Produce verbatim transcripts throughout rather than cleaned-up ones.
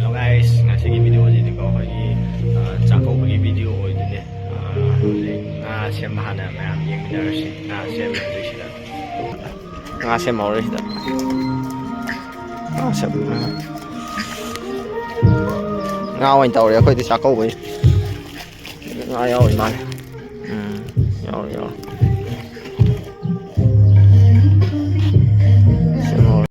Hello guys, ꯉꯁꯤꯒꯤ video ꯑꯁꯤꯗꯤꯀꯣ, ꯑꯩꯈꯣꯏꯒꯤ, ꯑ, ꯆꯥꯛꯀꯧꯕꯒꯤ video ꯑꯣꯏꯗꯣꯏꯅꯦ꯫ ꯑ, ꯍꯧꯖꯤꯛ ꯉꯥ ꯁꯦꯝꯕ ꯍꯥꯟꯅ ꯃꯌꯥꯝ ꯌꯦꯡꯃꯤꯟꯅꯔꯁꯤ꯫ ꯉꯥ ꯁꯦꯝꯃꯤ ꯍꯧꯖꯤꯛꯁꯤꯗ꯫ ꯉꯥ ꯁꯦꯝꯍꯧꯔꯦ ꯁꯤꯗ꯫ ꯉꯥ ꯁꯦꯝ-, ꯉꯥ ꯑꯣꯏꯅ ꯇꯧꯔꯦ ꯑꯩꯈꯣꯏꯗꯤ ꯆꯥꯛꯀꯧꯕꯩ꯫ ꯉꯥ ꯌꯥꯎꯔꯤ ꯃꯥꯜꯂꯦ꯫ ꯎꯝ, ꯌꯥꯎꯔꯤ, ꯌꯥꯎꯔꯤ꯫ ꯁꯦꯝꯍꯧꯔꯦ꯫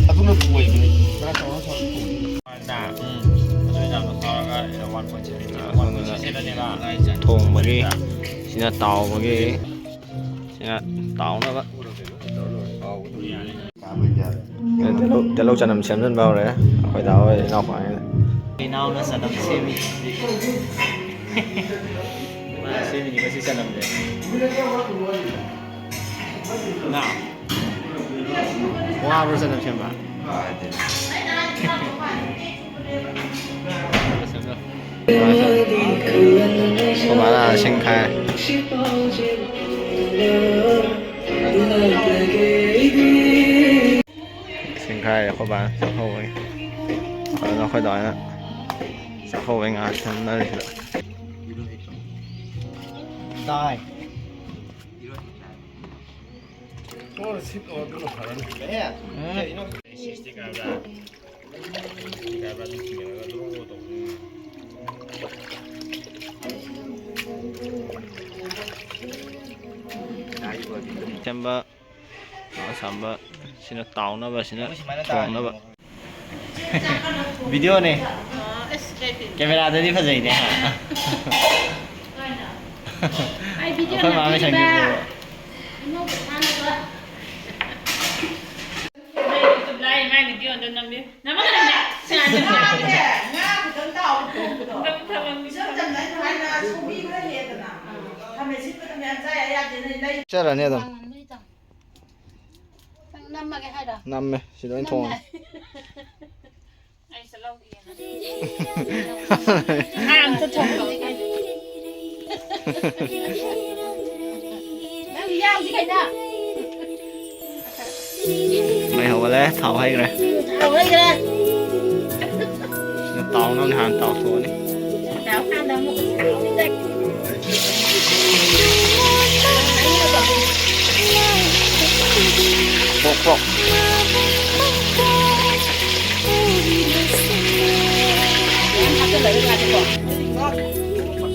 ꯑꯗꯨꯅ ꯇꯣꯏꯕꯅꯤ꯫ ꯎꯝ꯫ ꯊꯣꯡꯕꯒꯤ, ꯁꯤꯅ ꯇꯥꯎꯕꯒꯤ, ꯁꯤꯅ ꯇꯥꯎꯅꯕ꯫ ꯇꯤꯜꯍꯧ, ꯇꯤꯜꯍꯧ ꯆꯅꯝ ꯁꯦꯝꯖꯤꯟꯕ ꯍꯧꯔꯦ ꯑꯩꯈꯣꯏ ꯗꯥ ꯍꯣꯏ ꯏꯅꯥꯎꯄꯥꯉꯩꯅ꯫ ꯏꯅꯥꯎꯅ ꯆꯅꯝ ꯁꯦꯝꯃꯤ꯫ ꯃꯥꯅ ꯁꯦꯝꯃꯤꯅꯤ ꯉꯁꯤ ꯆꯅꯝꯁꯦ꯫ ꯏꯅꯥꯎ, ꯋꯥꯕ꯭ꯔꯣ ꯆꯅꯝ ꯁꯦꯝꯕ? ꯑꯩꯈꯣꯏ ꯃꯥꯅ ꯁꯤꯡ ꯈꯥꯏ꯫ ꯁꯤꯡ ꯈꯥꯏꯔꯦ ꯑꯩꯈꯣꯏ ꯕꯥꯅ ꯆꯥꯛꯀꯧꯕꯒꯤ꯫ ꯑꯗꯨꯅ ꯑꯩꯈꯣꯏ ꯗꯥꯅ ꯆꯥꯛꯀꯧꯕꯒꯤ ꯉꯥ ꯁꯦꯝꯅꯔꯤꯁꯤꯗ꯫ ꯇꯥꯏ꯫ ꯁꯦꯝꯕ ꯑꯁꯥꯝꯕ ꯁꯤꯅ ꯇꯥꯎꯅꯕ, ꯁꯤꯅ ꯊꯣꯡꯅꯕ꯫ ꯚꯤꯗꯤꯑꯣꯅꯦ꯫ ꯑꯁ, ꯀꯩ ꯀꯩ ꯀꯦꯃꯦꯔꯥꯗꯗꯤ ꯐꯖꯩꯅꯦ꯫ ꯑꯩ ꯚꯤꯗꯤꯑꯣ ꯑꯩꯈꯣꯏ ꯃꯥ ꯅꯝꯕꯤꯔꯤꯕ꯫ ꯃꯦꯁꯟꯒꯤ ꯄꯨꯔꯣ꯫ ꯏꯃꯧꯗ ꯊꯥꯅꯕ꯫ ꯅꯪ YouTube ꯂꯥꯏ ꯃꯥꯏ ꯚꯤꯗꯤꯑꯣ ꯑꯝꯇ ꯅꯝꯕꯤꯌꯨ꯫ ꯅꯝꯃꯛꯀꯅꯨꯅꯦ꯫ ꯉꯥ ꯈꯤꯇꯪ ꯇꯥꯎ ꯊꯣꯡꯕꯗꯣ꯫ ꯅꯪ ꯊꯕꯛ ꯏꯆꯝ ꯆꯝꯅ ꯑꯩꯅ ꯍꯥꯏꯅ ꯁꯧꯒ꯭ꯔꯤ ꯈꯔ ꯍꯦꯛꯑꯦꯗꯅ꯫ ꯈꯥꯃꯦꯟ ꯑꯁꯤꯟꯕꯗ ꯃꯌꯥꯝ ꯆꯥ ꯌꯥ ꯌꯥꯗꯦꯅ ꯂꯩ꯫ ꯆꯠꯂꯅꯤ ꯑꯗꯨꯝ꯫ ꯅꯪ ꯅꯝꯃꯒꯦ ꯍꯥꯏꯔꯣ? ꯅꯝꯃꯦ꯫ ꯁꯤꯗ ꯑꯣꯏꯅ ꯊꯣꯡꯉꯦ꯫ ꯅꯝꯃꯦ꯫ ꯑꯩ ꯆꯠꯍꯧꯈꯤꯒꯦ꯫ ꯉꯥ ꯑꯝꯇ ꯊꯣꯡꯍꯧꯒꯦ꯫ ꯅꯪ ꯌꯥꯎꯁꯤ ꯀꯩꯅꯣ꯫ ꯃꯩ ꯍꯧꯒꯠꯂꯦ, ꯊꯥꯎ ꯍꯩꯈ꯭ꯔꯦ꯫ ꯊꯥꯎ ꯍꯩꯈ꯭ꯔꯦ꯫ ꯇꯥꯎꯅꯕꯅꯤ, ꯍꯥꯟꯅ ꯇꯥꯎꯊꯣꯛꯑꯅꯤ꯫ ꯇꯥꯎꯀꯥꯟꯗ ꯑꯃꯨꯛ ꯄ꯭ꯔꯣꯛ ꯄ꯭ꯔꯣꯛ꯫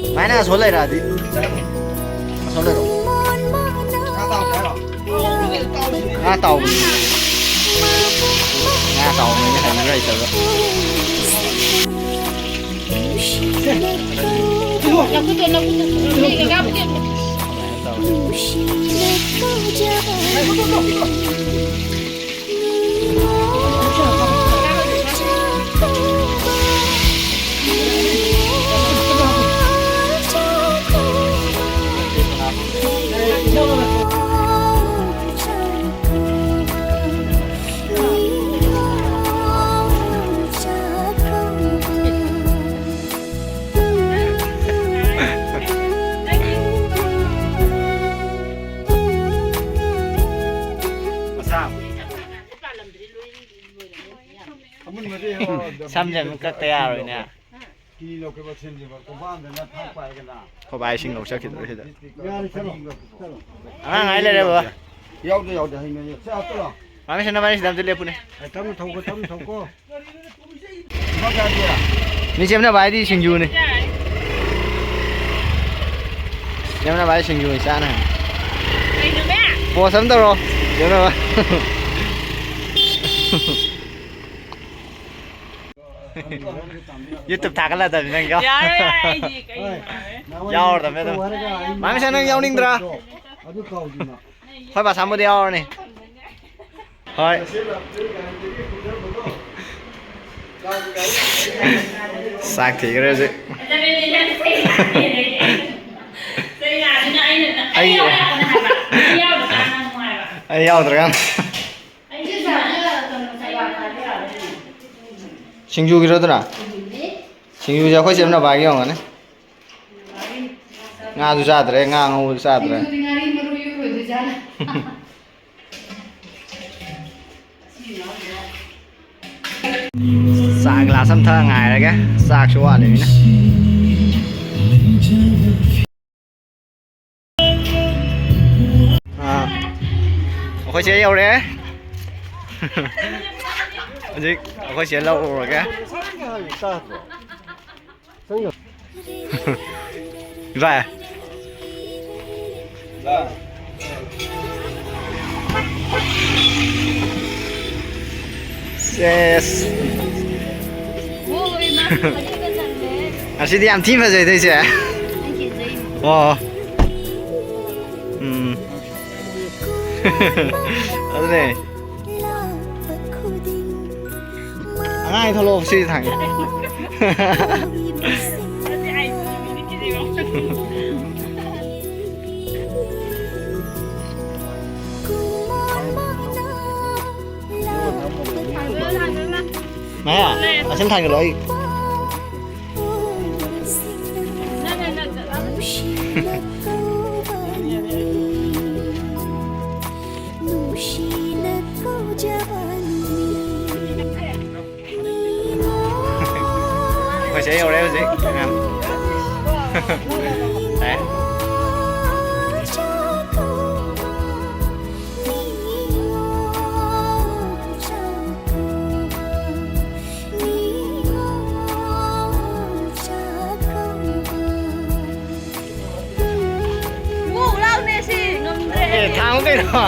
ꯁꯨꯃꯥꯏꯅ ꯑꯁꯣꯝ ꯂꯩꯔꯛꯑꯗꯤ꯫ ꯑꯁꯣꯝ ꯂꯩꯔꯛꯑꯣ꯫ ꯉꯥ ꯇꯥꯎꯕꯅꯤ꯫ ꯉꯥ ꯇꯥꯎꯕꯅꯤ ꯍꯥꯏꯕ ꯍꯩꯇꯕ꯫ ꯁꯝꯁꯦ ꯑꯃꯨꯛ ꯀꯛꯇ ꯌꯥꯔꯣꯏꯅꯦ꯫ ꯑꯩꯈꯣꯏ ꯕꯥ ꯏꯁꯤꯡ ꯂꯧ ꯆꯠꯈꯤꯗꯣꯔꯦ ꯁꯤꯗ꯫ ꯌꯥꯔꯦ, ꯆꯠꯂꯣ, ꯆꯠꯂꯣ꯫ ꯑꯉꯥꯡ ꯉꯥꯏ ꯂꯩꯔꯦ ꯕꯕꯥ꯫ ꯌꯥꯎꯗꯦ, ꯌꯥꯎꯗꯦ, ꯍꯩꯅꯩꯌꯦ꯫ ꯆꯠꯂꯣ, ꯆꯠꯂꯣ꯫ ꯃꯥꯃꯤ ꯁꯅꯥ ꯅꯕꯥꯅꯤ ꯁꯤꯗ ꯑꯝꯇ ꯂꯦꯞꯄꯨꯅꯦ꯫ ꯑꯦ, ꯇꯞꯅ ꯊꯧꯀꯣ, ꯇꯞꯅ ꯊꯧꯀꯣ꯫ ꯃꯤ ꯆꯦꯝꯅꯕ ꯍꯥꯏꯗꯤ ꯁꯤꯡꯖꯨꯅꯤ꯫ ꯆꯦꯝꯅꯕ ꯍꯥꯏꯗꯤ ꯁꯤꯡꯖꯨꯅꯤ ꯆꯥꯅ ꯍꯥꯏ꯫ ꯀꯩꯅꯣꯃꯦ? ꯄꯣꯁ ꯑꯃ ꯇꯧꯔꯣ꯫ ꯆꯦꯝꯅꯕ꯫ YouTube ꯊꯥꯒꯠꯂꯗꯕꯅꯤ ꯅꯪ ꯌꯥꯎ-, ꯌꯥꯔꯣꯏ, ꯌꯥꯔꯣꯏ, ꯑꯩꯗꯤ ꯀꯩꯅꯣ ꯌꯥꯔꯣꯏ꯫ ꯌꯥꯎꯔꯗꯕꯅꯦ ꯑꯗꯨꯝ꯫ ꯃꯥꯃꯤ ꯁꯅꯥ ꯅꯪ ꯌꯥꯎꯅꯤꯡꯗ꯭ꯔꯥ? ꯑꯗꯨ ꯀꯥꯎꯗꯅ꯫ ꯍꯣꯏ, ꯕꯥ ꯁꯥꯃꯨꯗꯤ ꯌꯥꯎꯔꯅꯤ꯫ ꯍꯣꯏ꯫ ꯆꯥꯛ ꯊꯤꯈ꯭ꯔꯦ ꯍꯧꯖꯤꯛ꯫ ꯑꯩ, ꯑꯩ ꯌꯥꯎꯗ꯭ꯔꯀꯥꯟꯗ꯫ ꯁꯤꯡꯖꯨꯒꯤꯔꯣ ꯑꯗꯨꯅ? ꯁꯤꯡꯖꯨꯁꯦ ꯑꯩꯈꯣꯏ ꯆꯦꯝꯅꯕꯒꯤ ꯑꯣꯏꯔꯝꯒꯅꯤ꯫ ꯉꯥꯁꯨ ꯆꯥꯗ꯭ꯔꯦ, ꯉꯥ ꯑꯉꯧꯕꯁꯨ ꯆꯥꯗ꯭ꯔꯦ꯫ ꯁꯤꯡꯖꯨꯗꯤ ꯉꯥꯔꯤ ꯃꯔꯨ ꯌꯨꯔꯣꯏꯗꯣꯏꯖꯥꯠꯂ? ꯆꯥ ꯒ꯭ꯂꯥꯁ ꯑꯝ ꯊꯛꯑ ꯉꯥꯏꯔꯒꯦ꯫ ꯆꯥꯛꯁꯨ ꯋꯥꯠꯂꯤꯃꯤꯅ꯫ ꯑꯥ, ꯑꯩꯈꯣꯏ ꯆꯦ ꯌꯧꯔꯦ꯫ ꯍꯧꯖꯤꯛ ꯑꯩꯈꯣꯏ ꯆꯦ ꯂꯧꯔꯨꯔꯒꯦ꯫ ꯏꯕꯥꯏ꯫ ꯁꯦꯁ꯫ ꯉꯁꯤꯗꯤ ꯌꯥꯝ ꯊꯤ ꯐꯖꯩꯗ ꯑꯩꯁꯦ꯫ ꯑꯣ꯫ ꯎꯝ꯫ ꯑꯗꯨꯅꯦ꯫ ꯑꯉꯥꯡ ꯊꯣꯛꯂꯛꯑꯣ ꯁꯤ ꯊꯥꯡꯒꯦ꯫ ꯃꯌꯥ, ꯑꯁꯤꯝ ꯊꯥꯡꯒꯠꯂꯣ ꯑꯩ꯫ ꯑꯩꯈꯣꯏ ꯆꯦ ꯌꯧꯔꯦ ꯍꯧꯖꯤꯛ꯫ ꯂꯥꯛꯑꯦ꯫ ꯃꯨꯛ ꯂꯥꯎꯅꯦ ꯁꯤ ꯉꯝꯗ꯭ꯔꯦ꯫ ꯑꯦ, ꯊꯥꯡꯉꯨ ꯀꯩꯅꯣ꯫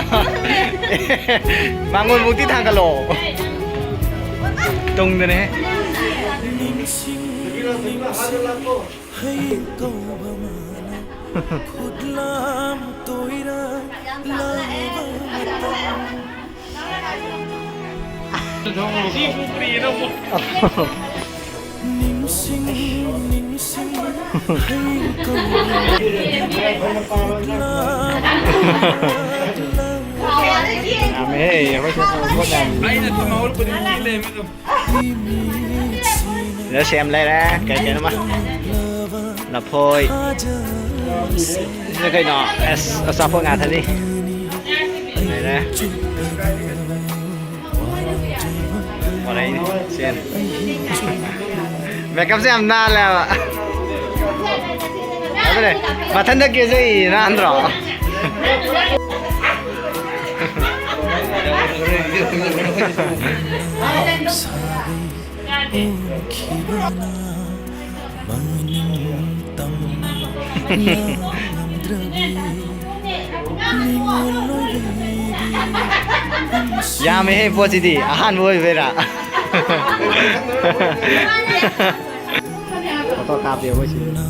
ꯃꯥꯡꯒꯣꯜ ꯃꯨꯛꯇꯤ ꯊꯥꯡꯒꯠꯂꯣ꯫ ꯇꯨꯡꯗꯅꯦ꯫ ꯌꯥꯝꯃꯦꯍꯦ, ꯑꯩꯈꯣꯏ ꯁꯤꯗ ꯄꯣꯠ ꯌꯥꯝꯃꯤ꯫ ꯑꯩꯅ ꯊꯝꯍꯧꯔꯕꯅꯤ, ꯃꯤ ꯂꯩꯔꯝꯃꯤ ꯑꯗꯨꯝ꯫ ꯁꯤꯗ ꯁꯦꯝ ꯂꯩꯔꯦ, ꯀꯩ ꯀꯩꯅꯣ ꯑꯃ꯫ ꯂꯐꯣꯏ꯫ ꯁꯤꯅ ꯀꯩꯅꯣ? ꯑꯁ, ꯑꯆꯥꯄꯣꯠ ꯉꯥꯛꯇꯅꯤ꯫ ꯂꯩꯔꯦ꯫ ꯃꯦꯀꯞꯁꯦ ꯌꯥꯝ ꯅꯥꯜꯂꯦꯕ꯫ ꯑꯗꯨꯅꯦ, ꯃꯊꯟꯇ ꯀꯦꯖꯩ ꯅꯥꯟꯗ꯭ꯔꯣ? ꯌꯥꯝꯃꯦꯍꯦ ꯄꯣꯠꯁꯤꯗꯤ, ꯑꯍꯥꯟꯕ ꯑꯣꯏꯕꯩꯔꯥ? ꯐꯣꯇꯣ ꯀꯥꯞꯄꯦ ꯑꯩꯈꯣꯏ ꯁꯤꯗ꯫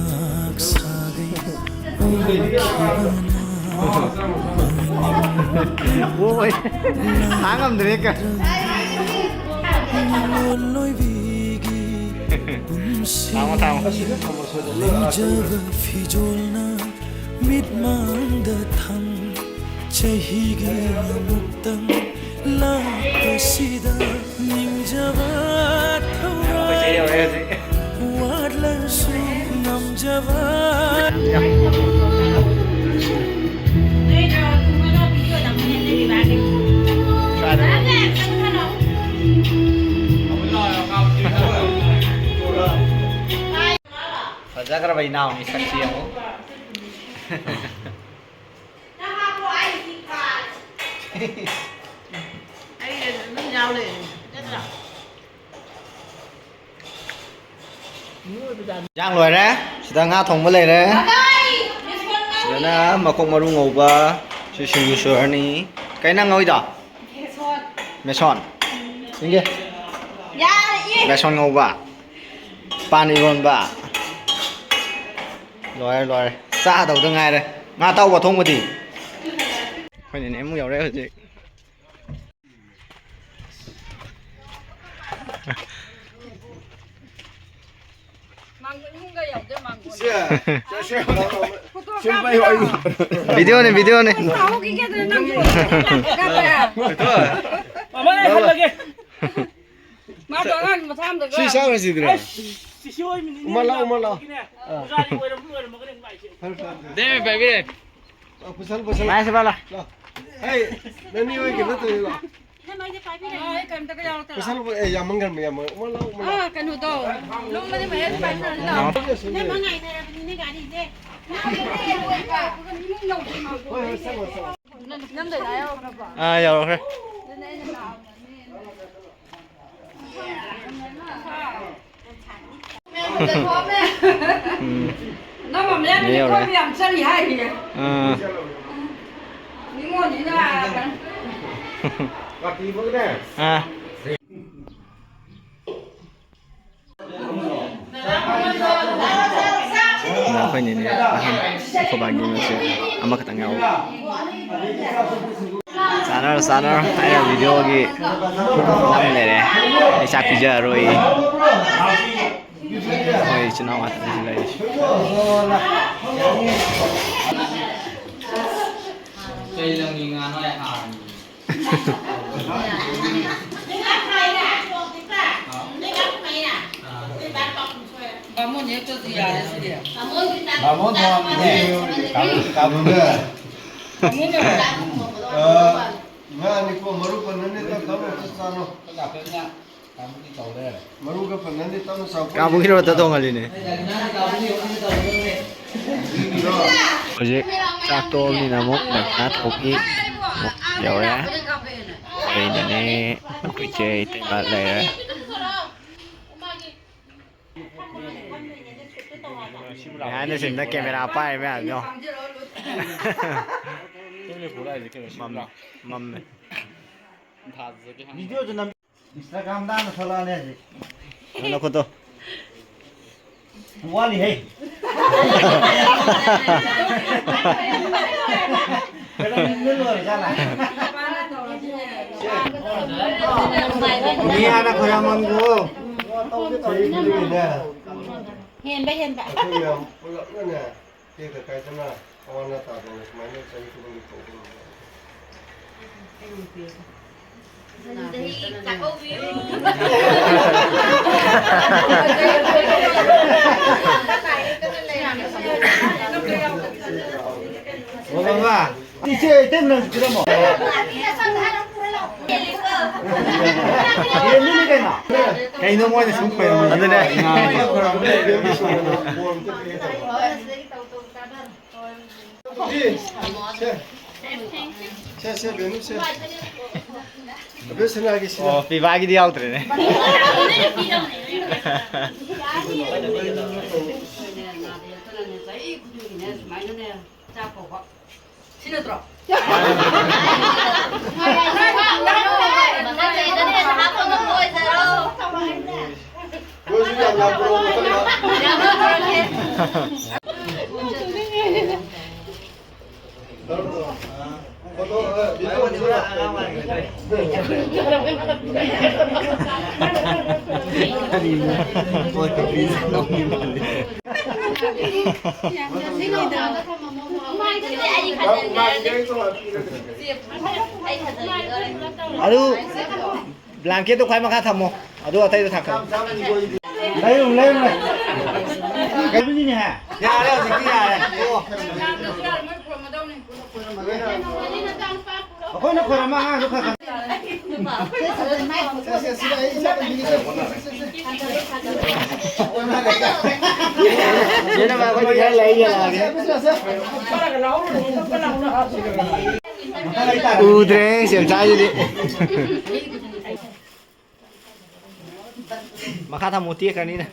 ꯑꯣꯏ꯫ ꯊꯥꯡ ꯉꯝꯗ꯭ꯔꯦ ꯀ-꯫ ꯊꯥꯡꯉꯣ, ꯊꯥꯡꯉꯣ꯫ ꯅꯤꯡꯖꯕ ꯐꯤꯖꯣꯜꯅ ꯃꯤꯠꯃꯥꯡꯗ ꯊꯝ ꯆꯍꯤꯒꯤ ꯑꯃꯨꯛꯇꯪ ꯂꯥꯛꯄꯁꯤꯗ ꯅꯤꯡꯖꯕ ꯊꯧꯔꯥꯡ ꯋꯥꯠꯂꯁꯨ ꯉꯝꯖꯕ꯫ ꯐꯖꯈ꯭ꯔꯕ ꯏꯅꯥꯎꯅꯤ ꯁꯛꯁꯤ ꯑꯃꯨꯛ꯫ ꯑꯩ ꯑꯗꯨꯝ ꯌꯥꯎ ꯂꯩꯔꯦ꯫ ꯅꯠꯇ꯭ꯔꯥ? ꯏꯟꯖꯥꯡ ꯂꯣꯏꯔꯦ꯫ ꯁꯤꯗ ꯉꯥ ꯊꯣꯡꯕ ꯂꯩꯔꯦ꯫ ꯁꯤꯗꯅ ꯃꯀꯣꯛ ꯃꯔꯨ ꯉꯧꯕ꯫ ꯁꯤ ꯁꯤꯡꯖꯨ ꯁꯨꯔꯅꯤ꯫ ꯀꯩ ꯅꯪ ꯉꯧꯏꯗꯣ? ꯕꯦꯁꯣꯟ꯫ ꯕꯦꯁꯣꯟ꯫ ꯏꯪꯒꯦ꯫ ꯌꯥꯔꯦ, ꯏ꯫ ꯕꯦꯁꯣꯟ ꯉꯧꯕ꯫ ꯄꯥꯟ ꯏꯔꯣꯟꯕ꯫ ꯂꯣꯏꯔꯦ, ꯂꯣꯏꯔꯦ꯫ ꯆꯥꯗꯧꯗ ꯉꯥꯏꯔꯦ꯫ ꯉꯥ ꯑꯇꯥꯎꯕ ꯑꯊꯣꯡꯕꯗꯤ? ꯑꯩꯈꯣꯏ ꯅꯦꯅꯦ ꯑꯃꯨꯛ ꯌꯧꯔꯛꯑꯦ ꯍꯧꯖꯤꯛ꯫ ꯃꯥꯡꯒꯣꯟ ꯏꯃꯨꯡꯒ ꯌꯧꯗꯦ, ꯃꯥꯡꯒꯣꯟ꯫ ꯏꯆꯦ, ꯐꯣꯇꯣ ꯁꯦꯝꯕ ꯀꯥꯞꯄꯤꯔꯣ? ꯌꯥꯎ-, ꯐꯣꯇꯣ ꯀꯥꯞꯄꯤꯔꯣ? ꯚꯤꯗꯤꯑꯣꯅꯦ, ꯚꯤꯗꯤꯑꯣꯅꯦ꯫ ꯁꯥꯍꯧꯈꯤꯒꯦꯗꯅ ꯅꯪꯁꯨ꯫ ꯀꯥꯞꯄꯦ꯫ ꯃꯃꯥ, ꯑꯩ ꯍꯜꯂꯒꯦ꯫ ꯃꯥꯗꯣ ꯑꯉꯥꯡ ꯃꯆꯥ ꯑꯃꯗꯒ꯫ ꯁꯤ ꯆꯥꯔꯨꯁꯤꯗꯅ꯫ ꯑꯩꯁ, ꯁꯤꯁꯤ ꯍꯣꯏ ꯃꯤꯅꯤꯅꯦ꯫ ꯎꯃꯥ ꯂꯥꯎ, ꯎꯃꯥ ꯂꯥꯎ꯫ ꯑꯥ꯫ ꯑꯣꯖꯥꯗꯤ ꯑꯣꯏꯔꯝꯕ ꯑꯣꯏꯔꯝꯃꯒꯅꯦ ꯅꯨꯡꯉꯥꯏꯁꯦ꯫ ꯐꯔꯦ, ꯐꯔꯦ, ꯐꯔꯦ꯫ ꯗꯦꯃꯦ ꯄꯥꯏꯕꯤꯔꯦ꯫ ꯑ, ꯄꯨꯁꯜ, ꯄꯨꯁꯜ꯫ ꯂꯥꯛꯑꯦ, ꯁꯤ ꯄꯥꯏꯂꯣ꯫ ꯂꯥꯎ꯫ ꯍꯩ, ꯅꯅꯤ ꯍꯣꯏ ꯀꯩꯅꯣ ꯇꯧꯔꯤ ꯂꯥꯎ꯫ ꯄꯩꯁꯥ ꯂꯧꯕ, ꯑꯦ, ꯌꯥꯝꯃꯟꯈ꯭ꯔꯕꯅꯤ, ꯌꯥꯝꯃꯟ-, ꯑꯃ ꯂꯧ, ꯑꯃ ꯂꯧ꯫ ꯑꯥ, ꯀꯩꯅꯣꯗꯣ, ꯂꯨꯝꯕꯗꯤ ꯃꯍꯦꯟ ꯄꯥꯏꯕ ꯅꯠꯇ꯭ꯔꯣ? ꯅꯪ ꯉꯥꯏꯅꯔꯕꯅꯤꯅꯦ ꯒꯥꯔꯤꯁꯦ꯫ ꯍꯣꯏ, ꯍꯣꯏ, ꯆꯪꯉꯣ, ꯆꯪꯉꯣ꯫ ꯅꯝꯗꯣꯏꯔꯥ ꯍꯥꯏꯌꯣ꯫ ꯑꯥ, ꯌꯧꯔꯛꯈ꯭ꯔꯦ꯫ ꯑꯗꯨꯅꯦ ꯑꯩꯅ ꯂꯥꯛꯑꯣ꯫ ꯎꯝ꯫ ꯅꯪ ꯃꯃꯌꯥ ꯌꯧꯔꯦ꯫ ꯅꯤꯉꯣꯜ ꯌꯥꯝ ꯆꯠꯂꯤ ꯍꯥꯏꯔꯤꯌꯦ꯫ ꯑꯥ꯫ ꯅꯤꯉꯣꯜꯅꯤꯅ꯫ ꯑꯥ꯫ ꯑꯩꯈꯣꯏꯅꯤꯅꯦ ꯑꯍꯟ, ꯑꯩꯈꯣꯏꯕꯥꯒꯤ ꯃꯆꯦ ꯑꯃꯈꯛꯇꯪ ꯌꯥꯎꯕ꯫ ꯆꯥꯅꯔꯣ, ꯆꯥꯅꯔꯣ꯫ ꯑꯩꯅ ꯚꯤꯗꯤꯑꯣꯒꯤ ꯅꯝ ꯂꯩꯔꯦ꯫ ꯑꯩ ꯆꯥꯛ ꯄꯤꯖꯔꯔꯣꯏ꯫ ꯑꯩꯈꯣꯏ ꯏꯆꯤꯟ ꯏꯅꯥꯎ ꯉꯥꯛꯇꯅꯤ ꯁꯤ ꯂꯩꯔꯤꯁꯦ꯫ ꯀꯩ ꯂꯝꯒꯤ ꯉꯥꯅꯣ ꯍꯥꯏ ꯍꯥꯎꯔꯅꯤ꯫ ꯕꯥꯃꯣꯟ ꯅꯦꯛꯇ꯭ꯔꯁꯨ ꯌꯥꯔꯦ ꯁꯤꯗꯤ꯫ ꯕꯥꯃꯣꯟ ꯊꯣꯡꯉꯝꯃꯤꯅꯦ꯫ ꯀꯥꯡꯕꯨ-, ꯀꯥꯡꯕꯨꯅꯦ꯫ ꯕꯥꯃꯣꯟ ꯌꯧꯔꯦ꯫ ꯑ, ꯉꯥꯅꯤꯀꯣ, ꯃꯔꯨ ꯄꯟꯅꯅꯤ, ꯇꯞ ꯇꯞꯅ ꯑꯝꯇ ꯆꯥꯔꯣ꯫ ꯃꯔꯨꯒ ꯄꯟꯅꯅꯤ, ꯇꯞꯅ ꯆꯥꯎ꯫ ꯀꯥꯕꯨꯒꯤ ꯔꯣꯠꯇ ꯊꯣꯡꯍꯜꯂꯤꯅꯦ꯫ ꯍꯧꯖꯤꯛ ꯆꯥꯛ ꯇꯣꯛꯑꯕꯅꯤꯅ ꯑꯃꯨꯛ ꯗꯈꯤꯅꯥ ꯊꯣꯛꯏ꯫ ꯑꯃꯨꯛ ꯌꯧꯔꯦ꯫ ꯑꯩꯅꯅꯦ, ꯑꯩꯈꯣꯏ ꯆꯦ ꯏꯇꯩꯃ ꯂꯩꯔꯦ꯫ Behind the scene the camera ꯄꯥꯏꯔꯤ ꯃꯌꯥꯝꯗꯣ꯫ ꯃꯝ-, ꯃꯝꯃꯦ꯫ Instagram ꯗ ꯍꯥꯟꯅ ꯊꯣꯛꯂꯛꯑꯅꯤ ꯍꯧꯖꯤꯛ꯫ ꯅꯪ ꯅꯈꯨꯠꯇꯣ꯫ ꯋꯥꯠꯂꯤꯍꯦ꯫ ꯀꯩꯅꯣ, ꯂꯣꯏꯔꯦ ꯖꯥꯠꯂꯥ? ꯃꯤ ꯍꯥꯟꯅ ꯈꯣꯏꯔꯝꯃꯝꯒꯣ꯫ ꯍꯦꯟꯕ, ꯍꯦꯟꯕ꯫ ꯑꯩꯈꯣꯏ ꯃꯌꯥꯝ ꯄꯨꯂꯞꯅꯅꯦ꯫ ꯇꯦꯛꯇ ꯀꯥꯏꯗꯅ ꯑꯋꯥ ꯑꯅꯥ ꯇꯥꯗꯅ ꯁꯨꯃꯥꯏꯅ ꯆꯍꯤ ꯈꯨꯗꯤꯡꯒꯤ ꯇꯧꯕ ꯉꯝꯕ꯫ ꯆꯍꯤ ꯆꯥꯛꯀꯧꯕꯤꯌꯨ꯫ ꯑꯣ, ꯃꯃꯥ, ꯏꯆꯦ, ꯏꯇꯩꯃ ꯅꯪꯁꯨ ꯄꯤꯔꯝꯃꯣ꯫ ꯌꯦꯟꯗꯨꯅꯤ ꯀꯩꯅꯣ꯫ ꯀꯩꯅꯣ ꯃꯣꯏꯅ ꯁꯨꯝ ꯈꯣꯏꯔꯝꯃꯤꯁꯦ? ꯑꯗꯨꯅꯦ꯫ ꯉꯥꯡꯉꯦ꯫ ꯁꯦ, ꯁꯦ, ꯕꯦꯅꯨ, ꯁꯦ꯫ ꯑꯕꯦꯁꯅꯥꯒꯤ ꯁꯤꯗ꯫ ꯑꯣ, ꯄꯤꯕꯥꯒꯤꯗꯤ ꯌꯥꯎꯗ꯭ꯔꯦꯅꯦ꯫ ꯆꯍꯤ ꯈꯨꯗꯤꯡꯒꯤꯅꯦ ꯁꯨꯃꯥꯏꯅꯅꯦ ꯆꯥꯛ ꯀꯧꯕ꯫ ꯁꯤ ꯅꯠꯇ꯭ꯔꯣ? ꯅꯣꯏꯁꯨ ꯌꯥꯝ ꯌꯥꯝ ꯄꯨꯔꯛꯑꯣ ꯃꯊꯪꯗ꯫ ꯐꯣꯇꯣ, ꯑ, ꯚꯤꯗꯤꯑꯣ꯫ ꯑꯗꯨ ꯕ꯭ꯂꯥꯡꯀꯦꯠꯇꯣ ꯈ꯭ꯋꯥꯏ ꯃꯈꯥ ꯊꯝꯃꯣ, ꯑꯗꯨ ꯑꯇꯩꯗꯣ ꯊꯥꯡꯀꯠꯂꯣ꯫ ꯂꯩꯔꯨ, ꯂꯩꯔꯨ, ꯂꯩ꯫ ꯀꯩꯅꯣꯅꯤꯅꯦꯍꯦ? ꯌꯥꯔꯦ, ꯍꯧꯖꯤꯛꯇꯤ ꯌꯥꯔꯦ꯫ ꯑꯣ꯫ ꯑꯩꯈꯣꯏꯅ ꯈꯣꯏꯔꯝꯕ ꯑꯉꯥꯡꯗꯣ ꯈꯔ ꯈꯔ꯫ ꯎꯗ꯭ꯔꯦ, ꯁꯦꯝꯆꯥꯏꯁꯤꯗꯤ꯫ ꯃꯈꯥ ꯊꯝꯃꯨ, ꯇꯦꯛꯈ꯭ꯔꯅꯤꯅ꯫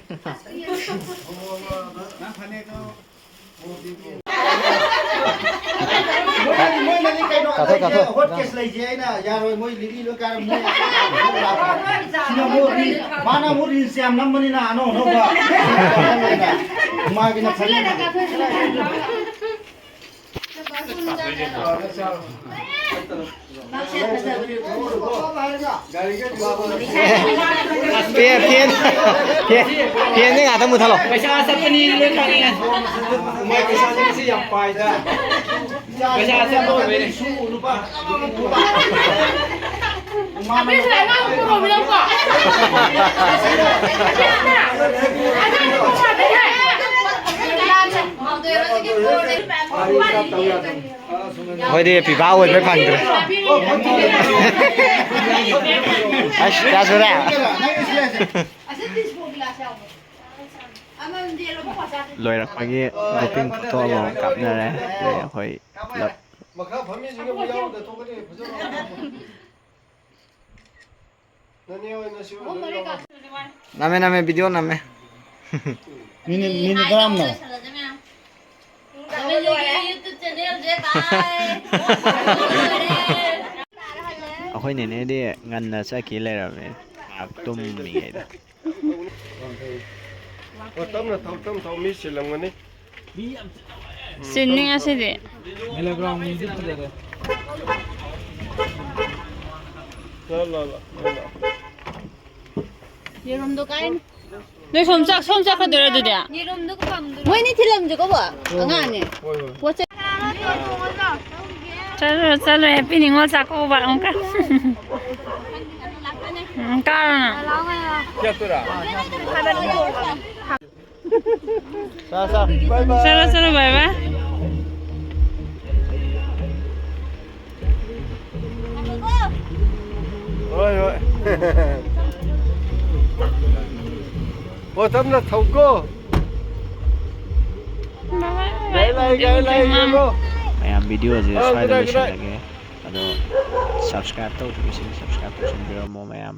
ꯃꯣꯏꯅꯗꯤ, ꯃꯣꯏꯅꯗꯤ ꯀꯩꯅꯣ, ꯀꯥꯊꯣꯛ, ꯀꯥꯊꯣꯛ꯫ ꯍꯣꯠ ꯀꯦꯁ ꯂꯩꯁꯦ ꯑꯩꯅ ꯌꯥꯔꯣꯏ, ꯃꯣꯏ ꯂꯤꯛꯂꯤ ꯂꯣꯏ ꯀꯥꯔ ꯃꯣꯏ꯫ ꯁꯤꯅ ꯑꯃꯨꯛ ꯔꯤ-, ꯃꯥꯅ ꯑꯃꯨꯛ ꯔꯤꯜꯁ ꯌꯥꯝ ꯅꯝꯕꯅꯤꯅ ꯑꯅꯧ ꯑꯅꯧꯕ꯫ ꯃꯥꯒꯤꯅ ꯐꯖꯅ꯫ ꯐꯦꯟ, ꯐꯦꯟ, ꯐꯦꯟ, ꯐꯦꯟꯁꯦ ꯉꯥꯛꯇ ꯃꯨꯊꯠꯂꯣ꯫ ꯄꯩꯁꯥ ꯆꯠꯄꯅꯤ ꯂꯣꯏ ꯈꯪꯉꯦ꯫ ꯃꯣꯏ ꯄꯩꯁꯥꯁꯦ ꯉꯁꯤ ꯌꯥꯝ ꯄꯥꯏꯗ꯫ ꯄꯩꯁꯥ ꯆꯠꯄ ꯑꯣꯏꯕꯩꯅꯦ꯫ ꯑꯩꯈꯣꯏꯗꯤ ꯐꯤꯐꯥ ꯑꯣꯏꯕ ꯐꯪꯗ꯭ꯔꯦ꯫ ꯑꯁ, ꯀꯌꯥ ꯁꯨꯔꯦ? ꯂꯣꯏꯔꯛꯄꯒꯤ grouping photo ꯑꯃꯃꯝ ꯀꯥꯞꯅꯔꯦ꯫ ꯑꯗꯩ ꯑꯩꯈꯣꯏ ꯄꯨꯂꯞ ꯃꯈꯥ ꯐꯝꯃꯤꯁꯤꯡ ꯑꯃꯨꯛ ꯌꯥꯎꯗ ꯊꯣꯛꯀꯅꯤ, ꯐꯖꯅ꯫ ꯅꯅꯦ ꯍꯣꯏꯅ ꯁꯤ ꯑꯣꯏꯗꯣꯏꯔꯣ? ꯅꯝꯃꯦ, ꯅꯝꯃꯦ, video ꯅꯝꯃꯦ꯫ ꯃꯤꯅꯤꯠ, ꯃꯤꯅꯤꯠ ꯇꯔꯥꯃꯉꯥ꯫ ꯑꯩꯈꯣꯏ ꯅꯦꯅꯦꯗꯤ ꯉꯟꯅ ꯆꯠꯈꯤ ꯂꯩꯔꯝꯃꯦ, ꯉꯥꯏꯍꯥꯛ ꯇꯨꯝꯃꯤꯉꯩꯗ꯫ ꯑꯣ, ꯇꯞꯅ ꯊꯧ, ꯇꯞꯅ ꯊꯧ, ꯃꯤ ꯆꯤꯜꯂꯝꯒꯅꯤ꯫ ꯆꯤꯟꯅꯤ ꯉꯁꯤꯗꯤ꯫ ꯂꯥ, ꯂꯥ, ꯂꯥ, ꯂꯥ, ꯂꯥ꯫ ꯌꯦꯔꯨꯝꯗꯣ ꯀꯥꯏꯅ? ꯅꯣꯏ ꯁꯣꯝ ꯆꯥꯛ, ꯁꯣꯝ ꯆꯠꯈ꯭ꯔꯗꯣꯏꯔꯥ ꯑꯗꯨꯗꯤ? ꯌꯦꯔꯨꯝꯗꯣ ꯀꯝꯗ꯭ꯔꯣ? ꯃꯣꯏꯅꯤ ꯊꯤꯜꯂꯝꯁꯤꯀꯣ, ꯕꯣ? ꯑꯉꯥꯡꯅꯦ꯫ ꯍꯣꯏ, ꯍꯣꯏ꯫ ꯄꯣꯠ ꯆꯩ꯫ ꯆꯠꯂꯨꯔꯣ, ꯆꯠꯂꯨꯔꯣ, happy ꯅꯤꯉꯣꯜ ꯆꯥꯛꯀꯧꯕ ꯑꯃꯨꯛꯀ꯫ ꯎꯝ, ꯀꯥꯔꯣ ꯅꯪ꯫ ꯆꯠꯇꯣꯏꯔꯥ? ꯆꯥ, ꯆꯥ꯫ ꯕꯥꯏ ꯕꯥꯏ꯫ ꯆꯠꯂꯣ, ꯆꯠꯂꯣ, bye bye꯫ ꯍꯣꯏ, ꯍꯣꯏ꯫ ꯑꯣ, ꯇꯞꯅ ꯊꯧꯀꯣ꯫ Bye bye, bye bye꯫ ꯂꯩ, ꯂꯩ, ꯂꯩ, ꯂꯩ, ꯌꯦꯡꯉꯣ꯫ ꯃꯌꯥꯝ, video ꯁꯦ ꯑꯥ, ꯁ꯭ꯋꯥꯏꯗ good night, good night꯫ ꯂꯣꯏꯁꯤꯜꯂꯒꯦ꯫ ꯑꯗꯣ subscribe ꯇꯧꯗ꯭ꯔꯤꯕꯁꯤꯡ subscribe ꯇꯧꯁꯟꯕꯤꯔꯝꯃꯣ ꯃꯌꯥꯝ꯫